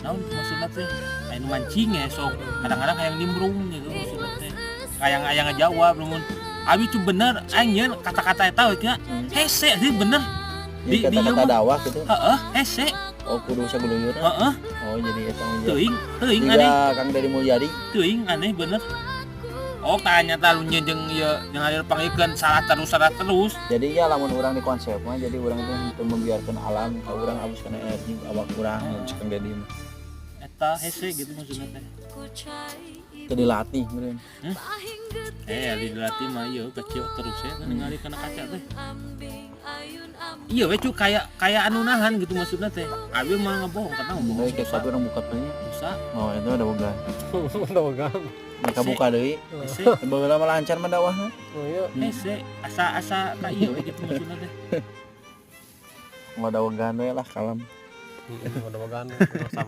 Naon maksudna teh? Aya nu mancing ya sok kadang-kadang hayang nimbrung gitu maksudna teh. Hayang hayang ngajawab lamun abi itu bener aing nyeun kata-kata eta we nya. Hese sih bener. Di Di kata-kata ieu mah. Dakwah gitu. Heeh, hese. Oh, kudu saguluyur. Heeh. Oh, jadi eta mah Teuing, teuing Juga aneh. Kang Deddy Mulyadi. Teuing aneh bener. Oh, tanya ta lu nyeun jeung ieu jeung hadir panggilkeun salah terus, salah terus. Jadi ya lamun urang di konsep mah, jadi urang itu untuk membiarkan alam ka urang, abus kana energi awak urang mun Kang Deddy mah. Eta hese gitu maksudna teh. Teu dilatih meureun. Eh, di dilatih mah ieu kecil terus ya kan ningali kana kaca teh. Iya we cu, kayak kayak anu nahan gitu maksudna teh. Abi mah ngebohong karena ngebohong. Baik, kayak satu orang buka teh. Dosa. Oh, itu ada boga. Udah pegang. Mereka buka deui. Hese. Baheula mah lancar mah dakwahna. Oh iya. Hese asa asa ka ieu we gitu maksudna teh. Nggak ada wegan we lah, kalem. Udah pegang. Sama.